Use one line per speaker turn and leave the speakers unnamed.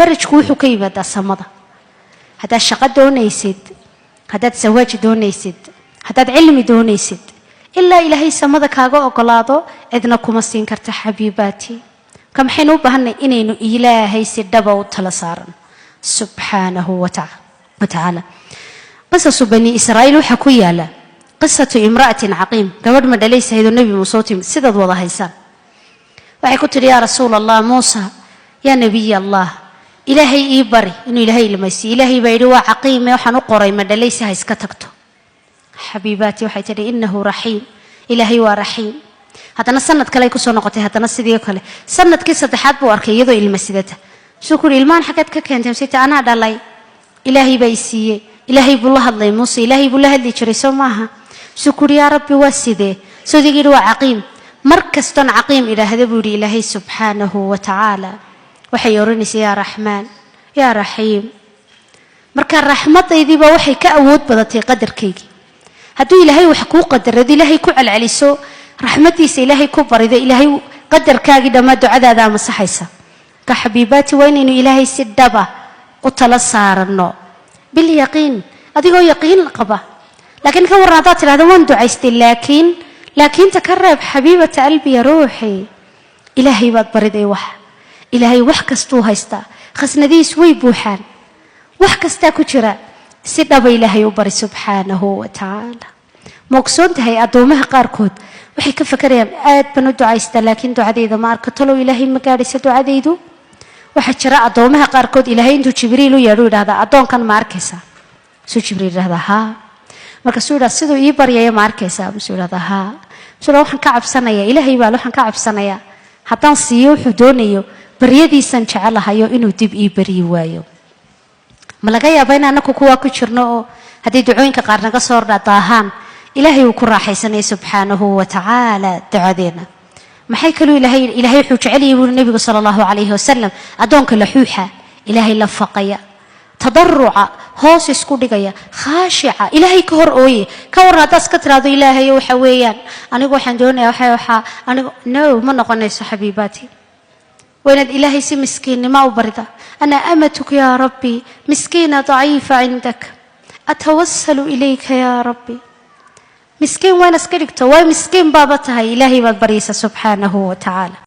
Farajku wuxuu ka yimaadaa samada. Haddaad shaqo doonaysid, haddaad sawaaj doonaysid, haddaad cilmi doonaysid, ilaa Ilaahay samada kaaga ogolaado, cidna kuma siin karta, xabiibaati. Marka maxaynu u baahanay? Inaynu Ilaahay si dhaba u tala saaran, subxaanahu wa tacaala. Qisasu Bani Israa'iil waxaa ku yaala qisatu imra'atin caqiim, gabadh ma dhalaysahaydoo Nebi Muuse u timid. Sidaad wada haysaan, waxay ku tidhi: "Yaa Rasuul Allah Muusa, yaa Nebiy Allah, Ilaahay ii bari inuu Ilaahay ilmaysiiyo. Ilaahay baa yidhi waa caqiime, waxaan u qoray ma dhalaysi, ha iska tagto." Xabiibaati, waxay tidhi: "Innahu raxiim, Ilaahay waa raxiim." Haddana sanad kale ay kusoo noqotay, haddana sidii kale. Sanadkii saddexaad buu arkay iyadoo ilma sidata. Suu ku yidhi: "Ilmahan xaggeed ka keentay?" Mise "Anaa dhalay, Ilaahay baa i siiyey." Ilaahay buu la hadlay Muuse, Ilaahay buu la hadli jiray, soo maaha? Suu ku yidhi: "Yaa Rabbi, waa sidee? Sawdigii yidhi waa caqiim. Mar kastoon caqiim idhaahda," buu yidhi, "Ilaahay subxaanahu wa tacaala waxay odhanaysa yaa Raxmaan, yaa Raxiim. Marka raxmadaydiiba waxay ka awood badatay qadarkaygii." Hadduu Ilaahay wax kuu qadaro, hadduu Ilaahay ku celceliso, raxmaddiisa Ilaahay ku barido, Ilaahay qadarkaagii dhammaa ducadaada masaxaysa. Marka xabiibaati, waa inaynu Ilaahay si dhaba u tala saaranno, bilyaqiin, adigoo yaqiin qaba. Laakiin ka warran haddaad tidhahdo waan ducaystay, laakiin laakiinta ka reeb, xabiibata qalbiya, ruuxi? Ilaahay baad bariday wax, Ilaahay wax kastuu haystaa, khasnadihiis way buuxaan, wax kastaa ku jira. Si dhaba Ilaahay u bari, subxaanahu wa tacaala. Ma ogsoon tahay addoomaha qaarkood waxay ka fakarayaan: "Aad baan u ducaystaa, laakiin ducadayda ma arka, talow Ilaahay ma gaadhaysa ducadaydu?" Waxaa jira addoomaha qaarkood Ilaahay intuu Jibriil u yeedhu yidhahdaa: "Addoonkan ma arkaysaa?" Suu Jibriil yidhahdaa: "Haa." Markaasuu yidhahda: "Siduu ii baryaya ma arkaysaa?" Masuu yidhahdaa: "Haa." Masuu yidhahda: "Waxaan ka cabsanayaa, Ilaahay baa, waxaan ka cabsanayaa haddaan siiyo wuxuu doonayo, baryadiisan jecelahayo, inuu dib ii baryi waayo." Ma laga yaaba in anaku kuwaa ku jirno, oo haddii ducooyinka qaar naga soo daahaan, Ilaahay uu ku raaxaysanaya, subxaanahu wa tacaala, ducadeena? Maxay kaluu Ilaahay wuxuu jecelyahay, buuri Nebigu sala Allahu calayhi wasalam, addoonka la xuuxa, Ilaahay la faqaya, tadaruca, hoos isku dhigaya, khaashica, Ilaahay ka hor ooye. Ka warran haddaad iska tiraahdo: "Ilaahay, waxa weeyaan anigu waxaan doonaya waxa waxaa anigu"? No, ma noqonayso, xabiibaati. Waa inaad Ilaahay si miskiinnimo u barida. "Ana amatuka yaa Rabbi, miskiina daciifa cindak, atawasalu ilayka yaa Rabbi." Miskiin waa inaad iska dhigto. Waa miskiin baaba tahay, Ilaahay baad baryaysa, subxaanahu wa tacaala.